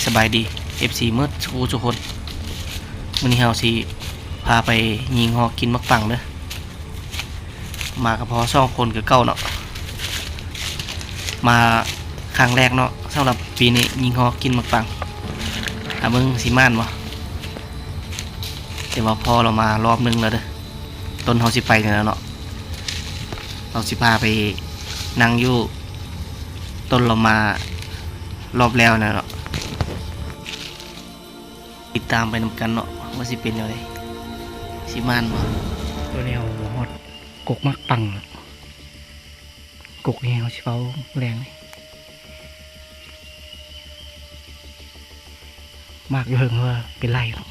ສະບາຍດີ ເອັຟຊີ ໝົດສູ່ຜູ້ສູ່ຄົນ. ມື້ນີ້ເຮົາຊິພາໄປຍິງຮອກກິນໝາກປັງເດີ. ມາກັບພໍ່ສອງຄົນຄືເກົ່າເນາະ. ມາຄັ້ງແລກເນາະ ສຳລັບປີນີ້ ຍິງຮອກກິນໝາກປັງ. ຖ້າເບິ່ງຊິໝານບໍ່? ແຕ່ວ່າພໍ່ລາວມາລອບໜຶ່ງແລ້ວເດີ. ຕົ້ນເຮົາຊິໄປນີ້ແຫຼະເນາະ. ເຮົາຊິພາໄປນັ່ງຢູ່ຕົ້ນລາວມາລອບແລ້ວນັ້ນເນາະ. ຕິດຕາມໄປນຳກັນເນາະ ວ່າຊິເປັນແນວໃດ ຊິໝານບໍ່. ຕອນນີ້ເຮົາມາຮອດກົກໝາກປັງແລ້ວ. ກົກນີ້ເຮົາຊິເຝົ້າແລງນີ້. ໝາກຢູ່ເທິງວ່າເປັນໄລ່ເນາະ.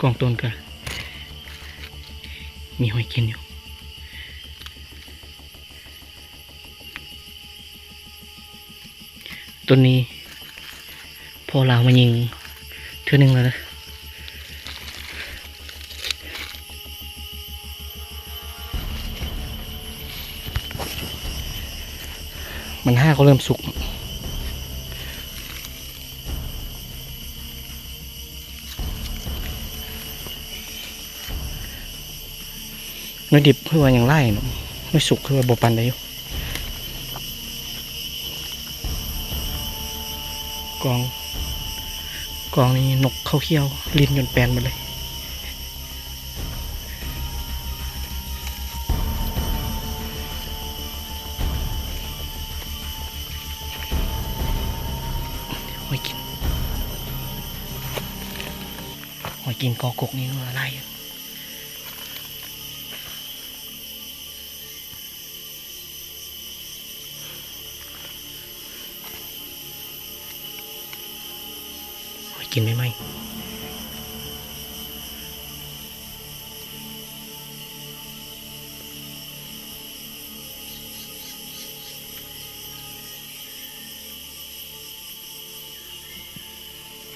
ກອງຕົ້ນກະມີຫອຍກິນຢູ່. ຕົ້ນນີ້ພໍ່ລາວມາຍິງເທື່ອໜຶ່ງແລ້ວເດີ. ມັນຫາກໍເລີ່ມສຸກ. ໜ່ວຍດິບຄືວ່າຍັງຫຼາຍເນາະ, ໜ່ວຍສຸກຄືວ່າບໍ່ປານໃດຢູ່. ກອງ ກອງນີ້ນົກເຂົາຂຽວຫຼິ້ນຈົນແປນໝົດເລີຍ. ຫອຍກິນ ຫອຍກິນກໍກົກນີ້ໜ່ວຍຫຼາຍຢູ່. ຫອຍກິນໃໝ່ໆ.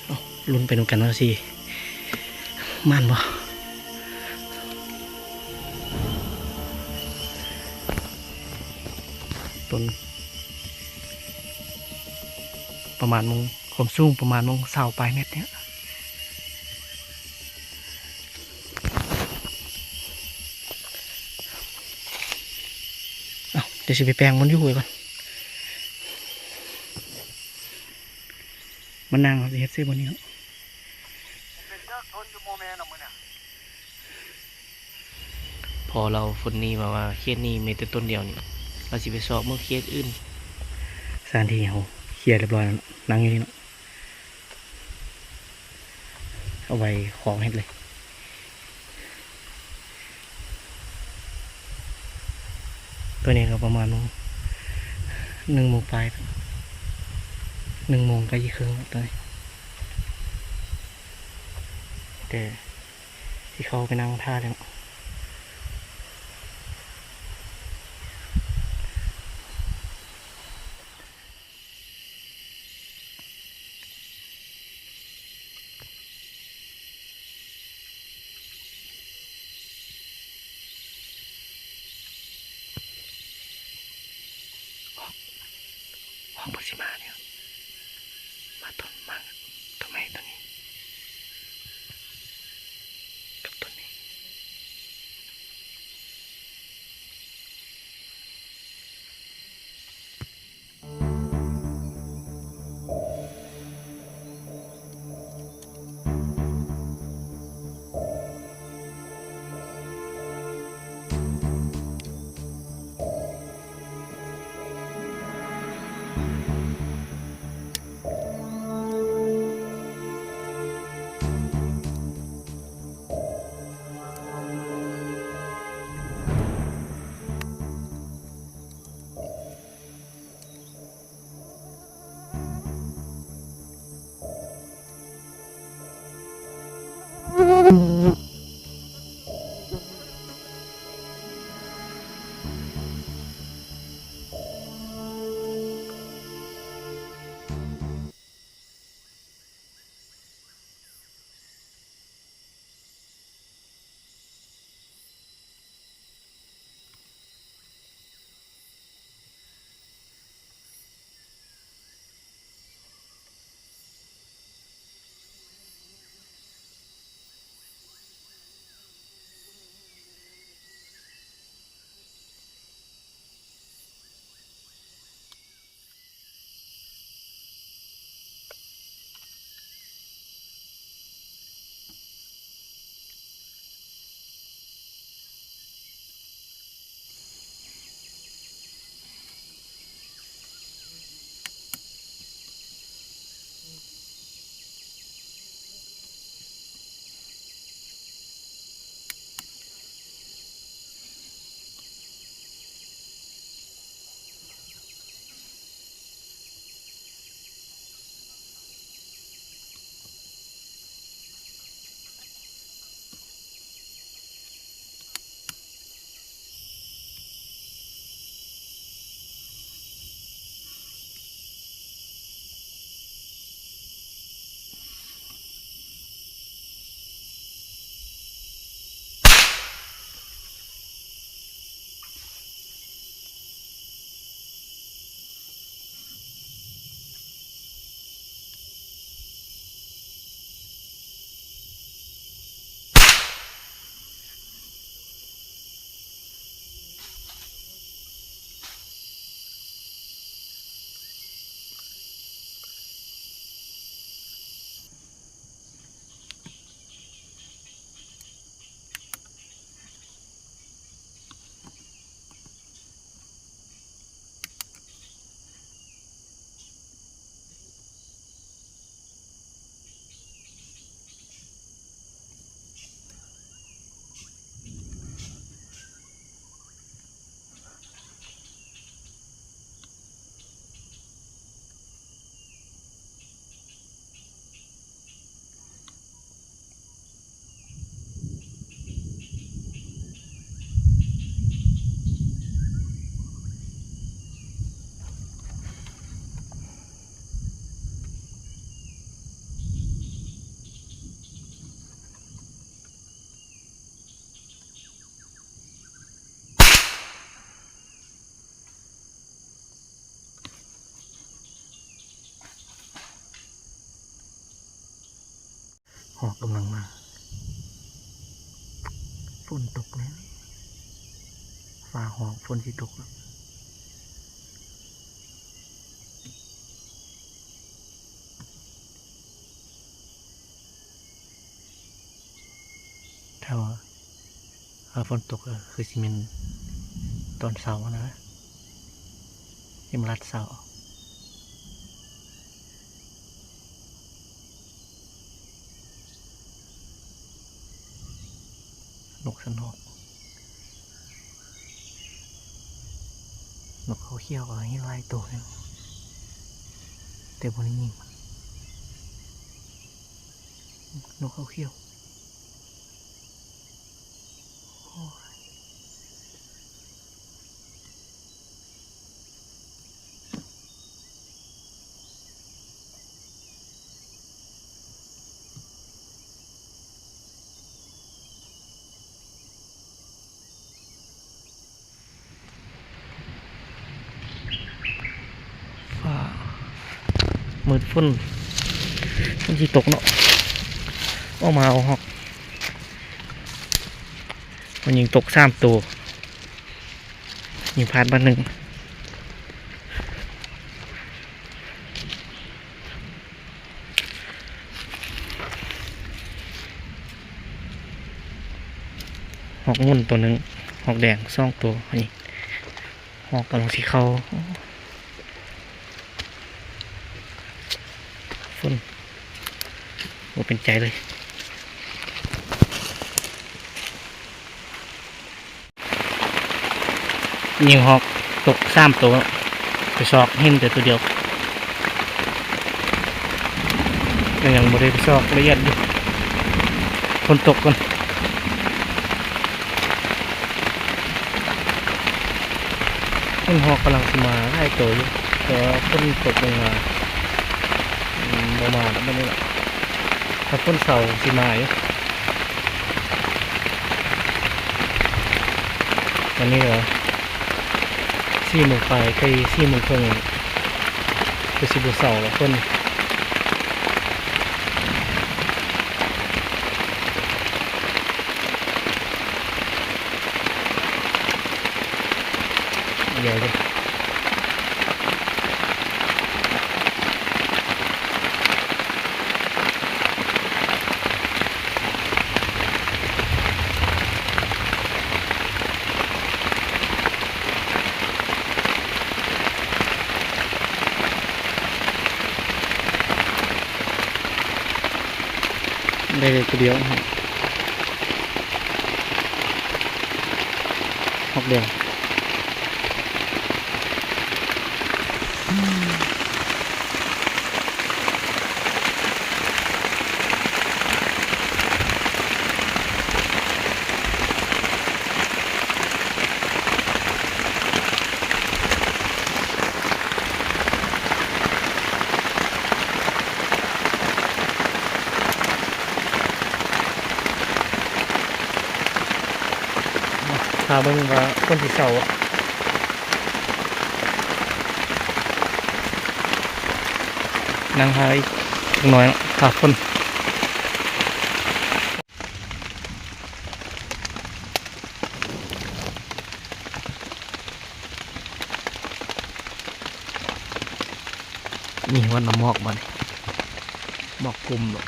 ເອົ້າ ລຸ້ນໄປນຳກັນວ່າຊິໝານບໍ່. ຕົ້ນປະມານໂມງ ຄວາມສູງປະມານໂມງຊາວປາຍແມັດນີ້. ເອົ້າ ດຽວຊິໄປແປງມັນຢູ່ໄວ້ກ່ອນ. ມານັ່ງເຮົາຊິເຮັດໃສ່ບ່ອນນີ້ເນາະ. ພໍ່ລາວຄົນນີ້ມາວ່າເຂດນີ້ມີແຕ່ຕົ້ນດຽວນີ້ ລາວຊິໄປຊອກເບິ່ງເຂດອື່ນ. ສະຖານທີ່ເຮົາເຄຍລຽບຮ້ອຍແລ້ວເນາະ, ນັ່ງຢູ່ນີ້ເນາະ. ເອົາໄວ້ຂອງເຮັດເລີຍ. ຕອນນີ້ກໍປະມານໜຶ່ງໂມງປາຍ ໜຶ່ງໂມງໃກ້ຈະເຄິ່ງແລ້ວຕອນນີ້ ແຕ່ຊິເຂົ້າໄປນັ່ງຖ້າແລ້ວ. ຮອກ ຮອກມັນຊິມາແລ້ວ ມາຕົ້ນ ມາຕົ້ນໄມ້ຕົ້ນນີ້ ກັບຕົ້ນນີ້. ຮອກກຳລັງມາ. ຝົນຕົກແລ້ວ. ຟ້າຮ້ອງ, ຝົນຊິຕົກແລ້ວ. ຖ້າວ່າ ຖ້າຝົນຕົກກໍຄືຊິແມ່ນຕອນເຊົ້ານະ, ຊິມາລັດເຊົ້າ. ນົກສະໜອກ, ນົກເຂົາຂຽວກໍເຫັນຫຼາຍໂຕຢູ່ ແຕ່ບໍ່ໄດ້ຍິງ. ນົກເຂົາຂຽວ. ໂອ້ຍ. ຟ້າມືດ, ຝົນ ຝົນຊິຕົກເນາະ. ອອກມາເອົາຮອກ, ມັນຍິງຕົກສາມໂຕ, ຍິງພາດບາດໜຶ່ງ. ຮອກງຸ່ນໂຕໜຶ່ງ, ຮອກແດງສອງໂຕ. ນີ້ຮອກກຳລັງຊິເຂົ້າ. ຝົນບໍ່ເປັນໃຈເລີຍ. ຍິງຮອກຕົກສາມໂຕ, ໄປຊອກເຫັນແຕ່ໂຕດຽວ, ກໍຍັງບໍ່ໄດ້ໄປຊອກລະອຽດຢູ່. ຝົນຕົກກ່ອນ. ເຫັນຮອກກຳລັງຊິມາຫຼາຍໂຕຢູ່, ແຕ່ວ່າຝົນຕົກລົງມາ ອືມ ບໍ່ມາດອກ ບັດນີ້ລະ. ຖ້າຝົນເຊົາຊິມາຢູ່. ຕອນນີ້ກໍສີ່ໂມງປາຍ ໃກ້ສີ່ໂມງເຄິ່ງ, ຄືຊິບໍ່ເຊົາແລ້ວຝົນ. ດຽວເດີ. ໄດ້ແຕ່ໂຕດຽວ ຮອກແດງ. ຖ້າເບິ່ງວ່າຝົນຊິເຊົາ. ນັ່ງຖ້າອີກຈັກໜ້ອຍເນາະ ຖ້າຝົນ. ມີຮອດນ້ຳໝອກບັດນີ້ ໝອກກຸ້ມໂລດ. ເ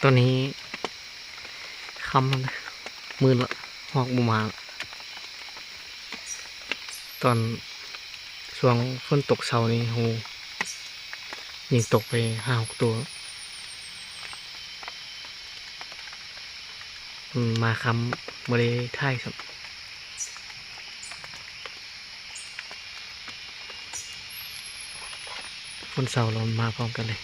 ຕອນນີ້ຄ່ຳແລ້ວນະ ມືດລະ ຮອກບໍ່ມາລະ. ຕອນຊ່ວງຝົນຕົກເຊົ້ານີ້ ໂຫ ຍິງຕົກໄປຫ້າຫົກໂຕ. ອືມ ມາຄ່ຳບໍ່ໄດ້ຖ່າຍຊ້ຳ. ຝົນເຊົາແລ້ວມາພ້ອມກັນເລີຍ.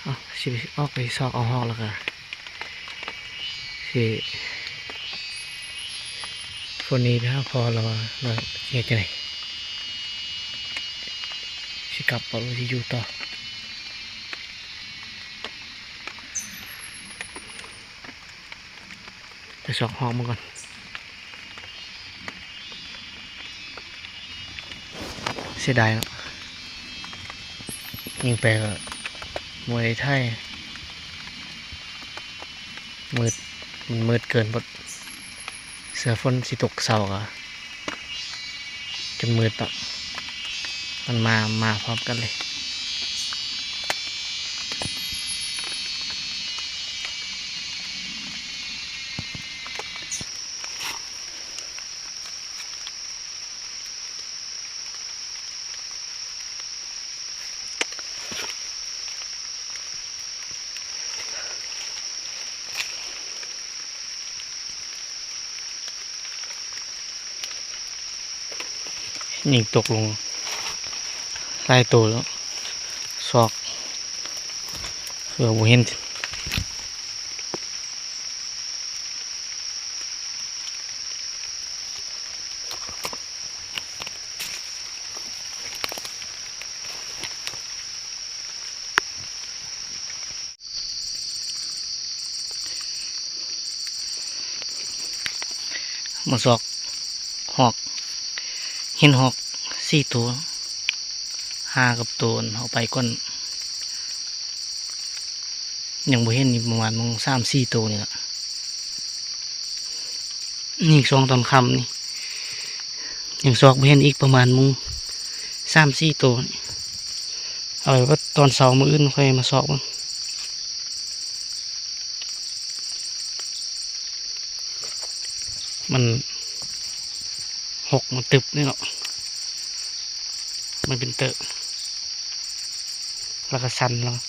ເອົາ ຊິອອກໄປຊອກເອົາຮອກແລ້ວກະຊິ ຝົນນີ້ໄປຫາພໍ່ລາວວ່າ ລາວຊິເຮັດຈັ່ງໃດ ຊິກັບບໍ່ ຫຼືຊິຢູ່ຕໍ່. ໄປຊອກຮອກມັນກ່ອນ. ເສຍດາຍເນາະ ຍິງໄປກະບໍ່ໄດ້ຖ່າຍ ມືດ ມັນມືດເກີນໂພດ. ເສື້ອຝົນຊິຕົກເຊົ້າກະຈົນມືດເນາະ. ມັນມາ ມາພ້ອມກັນເລີຍ. ຍິງຕົກລົງຫຼາຍໂຕແລ້ວ ຊອກເກືອບບໍ່ເຫັນ. ມາຊອກຮອກ ເຫັນຮອກສີ່ໂຕ ຫ້າກັບໂຕເຮົາໄປກ່ອນ ຍັງບໍ່ເຫັນ ນີ້ປະມານໝ່ອງສາມສີ່ໂຕນີ້ລະ. ນີ້ສອງຕອນຄ່ຳນີ້ ຍັງຊອກບໍ່ເຫັນອີກ ປະມານໝ່ອງສາມສີ່ໂຕນີ້. ເອົາໄວ້ວ່າຕອນເຊົ້າມື້ອື່ນຄ່ອຍມາຊອກເບິ່ງ. ມັນຫົກ ມັນຕຶບນີ້ເນາະ ມັນເປັນເຕີ ແລ້ວກະສັ່ນ ແລ້ວກະ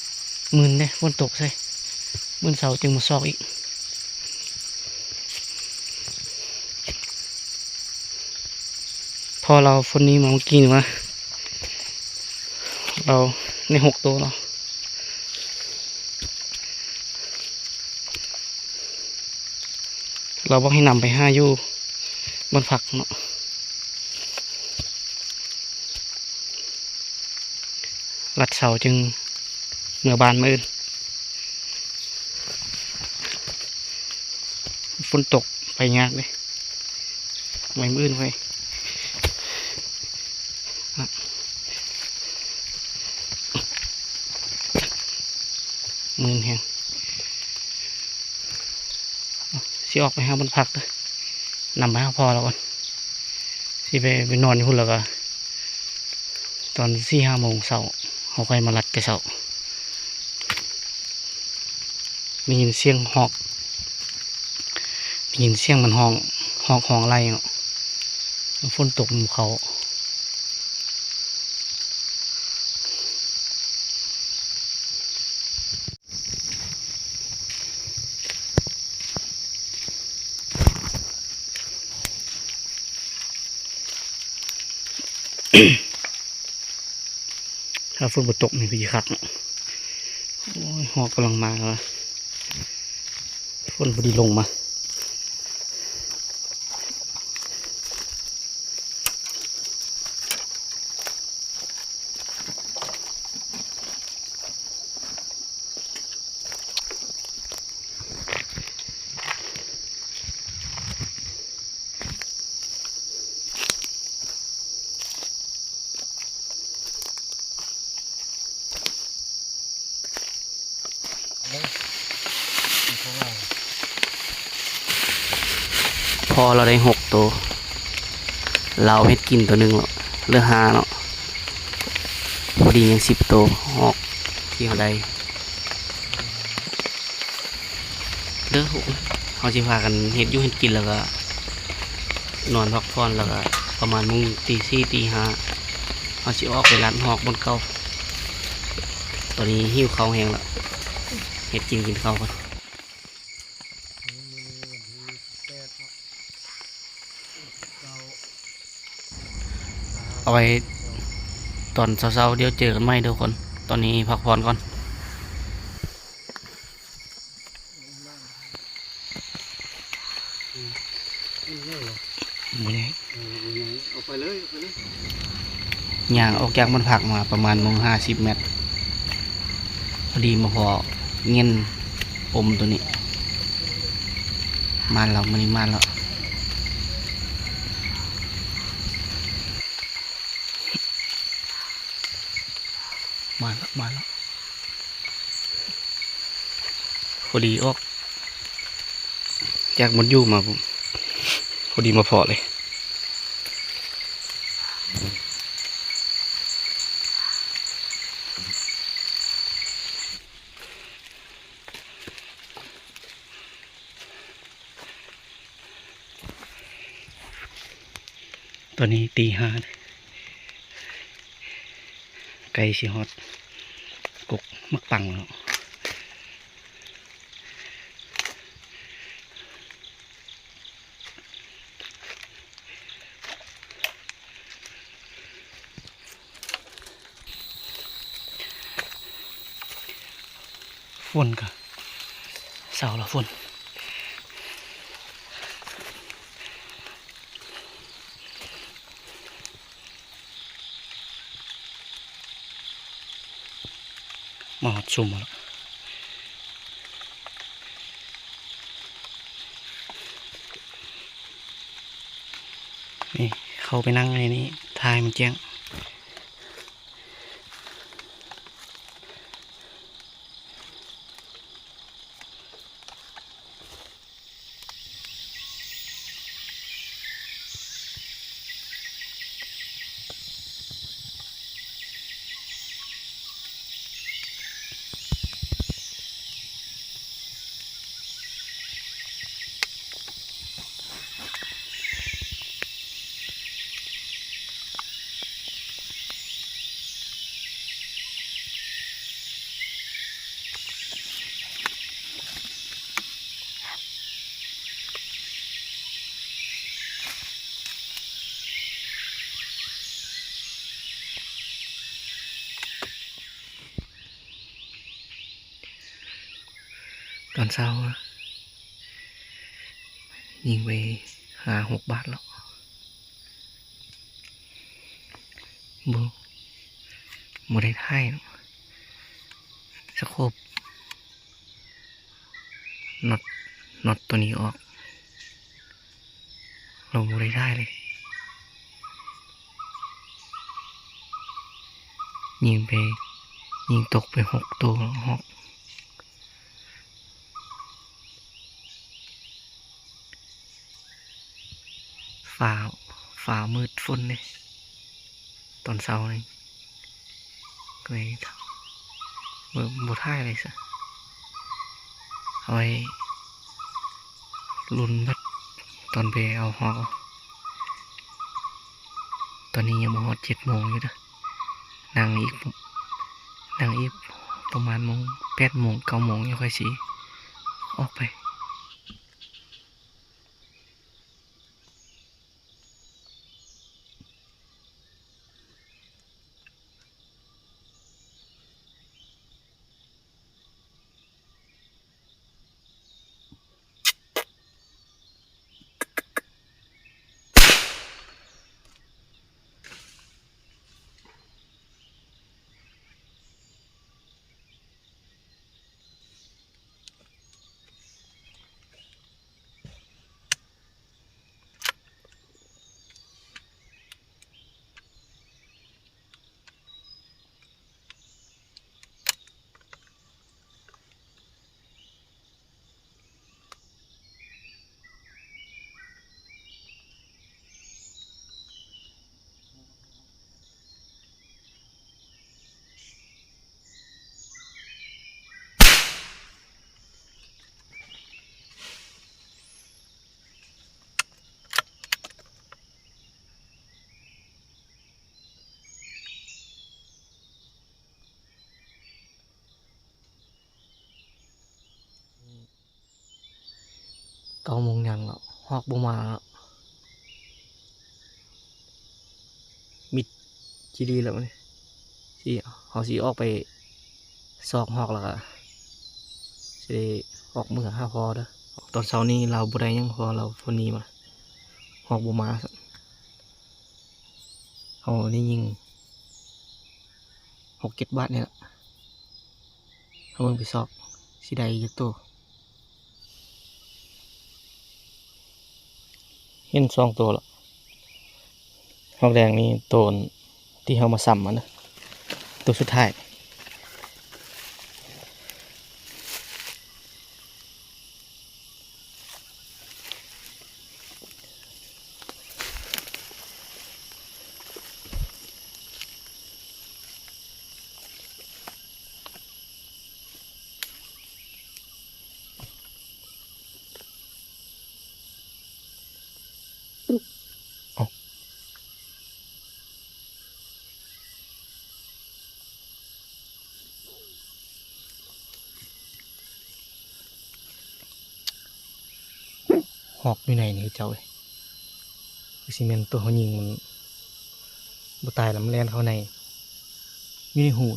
ມືນເດ້ ຝົນຕົກໃສ່ ມື້ເຊົ້າຈຶ່ງມາຊອກອີກ. ພໍລາວຝົນນີ້ມາເມື່ອກີ້ນີ້ມາ ລາວໄດ້ຫົກໂຕລາວ. ລາວບອກໃຫ້ນຳໄປຫາຢູ່ບ້ານພັກເນາະ ລັດເຊົ້າຈຶ່ງເມືອບ້ານມື້ອື່ນ. ຝົນຕົກໄປຍາກເດ້ ໄວ້ມື້ອື່ນໄວ້. ມື່ນແຮງ ຊິອອກໄປຫາບ້ານພັກເດີ້ ນຳໄປຫາພໍ່ລາວກ່ອນ ຊິໄປ ໄປນອນຢູ່ພຸ້ນ ແລ້ວກະຕອນສີ່ຫ້າໂມງເຊົ້າ ເຮົາຄ່ອຍມາລັດແຕ່ເຊົ້າ. ໄດ້ຍິນສຽງຮອກ ໄດ້ຍິນສຽງມັນຮ້ອງ ຮອກຮ້ອງໄລ່ເນາະ ຝົນຕົກນຳເຂົ້າ. ຖ້າຝົນບໍ່ຕົກນີ້ຄືຊິຄັກເນາະ. ໂອ້ຍ ຮອກກຳລັງມາແລ້ວ ຝົນພໍດີລົງມາ. ພໍລາວໄດ້ຫົກໂຕ ລາວເຮັດກິນໂຕໜຶ່ງເນາະ ເຫຼືອຫ້າເນາະ. ອີກຫຍັງສິບໂຕ ຮອກທີ່ເຮົາໄດ້ເດີ. ເຮົາຊິພາກັນເຮັດຢູ່ເຮັດກິນ ແລ້ວກໍນອນພັກຜ່ອນ ແລ້ວກໍປະມານໂມງ ຕີສີ່ ຕີຫ້າ ເຮົາຊິອອກໄປລັດຮອກບ່ອນເກົ່າ. ຕອນນີ້ຫິວເຂົ້າແຮງແລ້ວ ເຮັດກິນ ກິນເຂົ້າກ່ອນ. ເອົາໄວ້ຕອນເຊົ້າໆ ດຽວເຈີກັນໃໝ່ເດີທຸກຄົນ. ຕອນນີ້ພັກຜ່ອນກ່ອນ. ບໍ່ໃຫຍ່ ເອີ ບໍ່ໃຫຍ່ ເອົາໄປເລີຍ ເອົາໄປເລີຍ. ຍ່າງອອກຈາກບ້ານພັກມາປະມານໂມງຫ້າສິບແມັດ ພໍດີມາພໍ້ເຫງັນອົມໂຕນີ້. ມາແລ້ວ ມື້ນີ້ມາແລ້ວ ມາແລ້ວ ມາແລ້ວ. ພໍດີອອກຈາກບ່ອນຢູ່ມາ ພໍດີມາພໍ້ເລີຍ. ຕອນນີ້ຕີຫ້າ ໃກ້ຊິຮອດກົກໝາກປັງແລ້ວ. ຝົນກໍເຊົາແລ້ວ ຝົນ. ມາຮອດຊຸມແລ້ວ. ນີ້ ເຂົ້າໄປນັ່ງໃນນີ້ ຖ່າຍໃຫ້ມັນແຈ້ງ. ຕອນເຊົ້າຍິງໄປຫ້າຫົກບາດແລ້ວ. ບໍ່ ບໍ່ໄດ້ຖ່າຍເນາະ ສະໂຄບ ນັອດ ນັອດໂຕນີ້ອອກ ເຮົາບໍ່ໄດ້ຖ່າຍເລີຍ. ຍິງໄປ ຍິງຕົກໄປຫົກໂຕ ຮອກ. ຟ້າ ຟ້າມືດຝົນເດ້ ຕອນເຊົ້ານີ້ ກໍເລີຍບໍ່ ບໍ່ຖ່າຍເລີຍຊະ. ເອົາໄວ້ລຸ້ນບັດຕອນໄປເອົາຮອກເອົາ. ຕອນນີ້ຍັງບໍ່ຮອດເຈັດໂມງຢູ່ເດີ ນັ່ງອີກ ນັ່ງອີກປະມານໂມງ ແປດໂມງ ເກົ້າໂມງ ຈັ່ງຄ່ອຍຊິອອກໄປ. ເກົ້າໂມງຫຍັງແລ້ວ ຮອກບໍ່ມາແລ້ວ. ມິດຈີ່ດີແລ້ວບັດນີ້ ຊິ ເຮົາຊິອອກໄປຊອກຮອກ ແລ້ວກະຊິໄດ້ອອກເມືອຫາພໍ່ເດີ. ຕອນເຊົ້ານີ້ລາວບໍ່ໄດ້ຫຍັງ ເພາະວ່າລາວຝັນໜີມາ ຮອກບໍ່ມາ. ເຮົາໄດ້ຍິງຫົກເຈັດບາດນີ້ລະ ເຮົາເບິ່ງໄປຊອກ ຊິໄດ້ຈັກໂຕ. ເຫັນສອງໂຕລະ ຮອກແດງນີ້ ໂຕທີ່ເຮົາມາຊຳຫັ້ນນະ ໂຕສຸດທ້າຍ. ຮອກຢູ່ໃນນີ້ເຈົ້າເອີຍ ຄືຊິແມ່ນໂຕເຮົາຍິງມັນບໍ່ຕາຍລະ ມັນແລ່ນເຂົ້າໃນ ຢູ່ໃນຮູ.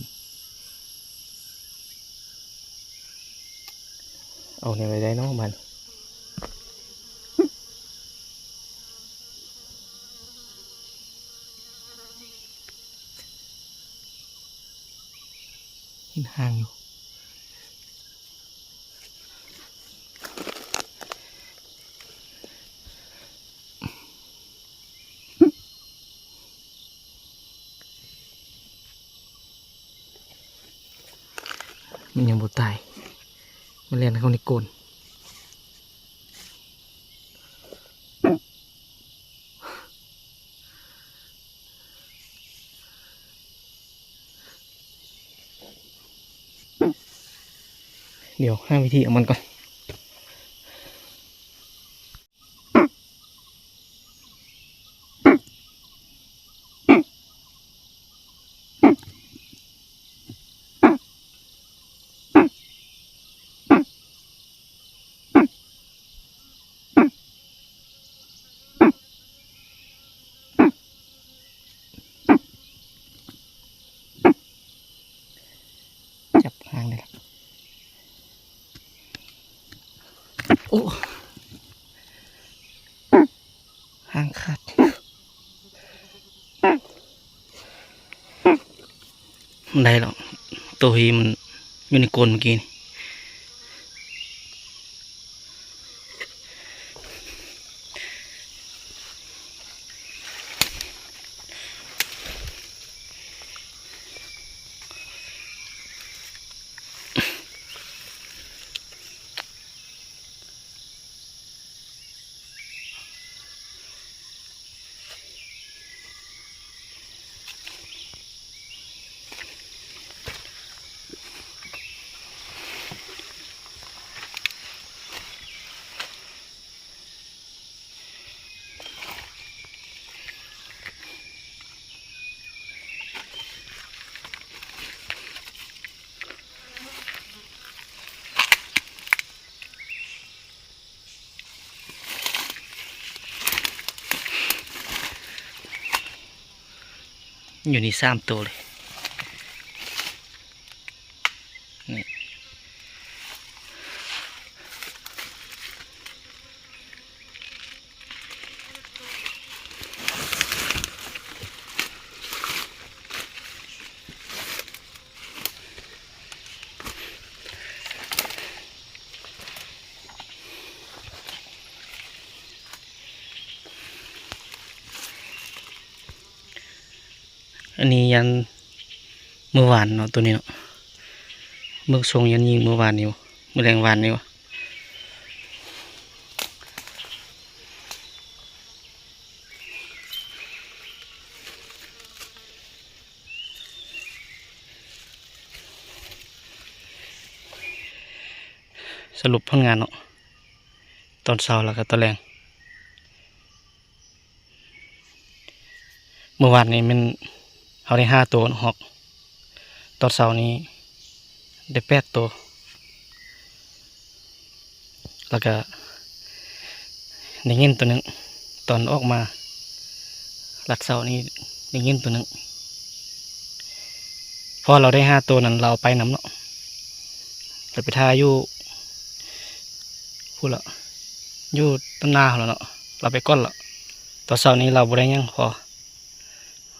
ເອົາແນວໃດໄດ້ເນາະບາດນີ້ ເຫັນຫາງຢູ່. ມັນຍັງບໍ່ຕາຍ ມັນແລ່ນເຂົ້າໃນກົ້ນ. ດຽວຫາວິທີເອົາມັນກ່ອນ. ຈັບຫາງໄດ້ລະ ໂອ້ ຫາງຂາດ. ໄດ້ແລ້ວ ໂຕທີ່ມັນຢູ່ໃນກົ້ນເມື່ອກີ້ນີ້. ຢູ່ນີ້ສາມໂຕເລີຍ ນີ້. ອັນນີ້ຢ້ານມື້ວານເນາະ ໂຕນີ້ເນາະ ເບິ່ງຊົງຢ້ານຍິງມື້ວານນີ້ ມື້ແລງວານນີ້. ສະຫຼຸບຜົນງານເນາະ ຕອນເຊົ້າແລ້ວກໍຕອນແລງ. ມື້ວານນີ້ແມ່ນເຮົາໄດ້ຫ້າໂຕເນາະ ຮອກ ຕອນເຊົ້ານີ້ໄດ້ແປດໂຕ ແລ້ວກະ ໄດ້ຍິນໂຕໜຶ່ງ ຕອນອອກມາລັດເສົານີ້ ໄດ້ຍິນໂຕໜຶ່ງ ເພາະວ່າລາວໄດ້ຫ້າໂຕນັ້ນ ລາວເອົາໄປນຳເນາະ ລາວໄປຖ້າຢູ່ພຸ້ນລະ ຢູ່ຕາມນາພຸ້ນລະເນາະ ລາວໄປກ່ອນລະ. ຕອນເຊົ້ານີ້ລາວບໍ່ໄດ້ຫຍັງພໍ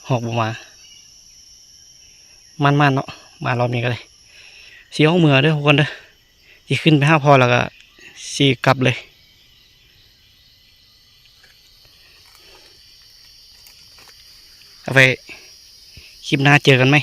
ຮອກບໍ່ມາ ໝານໆເນາະ ມາລອບນີ້ກໍໄດ້ ຊິອອກເມືອເດີທຸກຄົນເດີ ຊິຂຶ້ນໄປຫາພໍ່ແລ້ວກໍຊິກັບເລີຍ ເອົາໄວ້ຄລິບໜ້າເຈີກັນໃໝ່.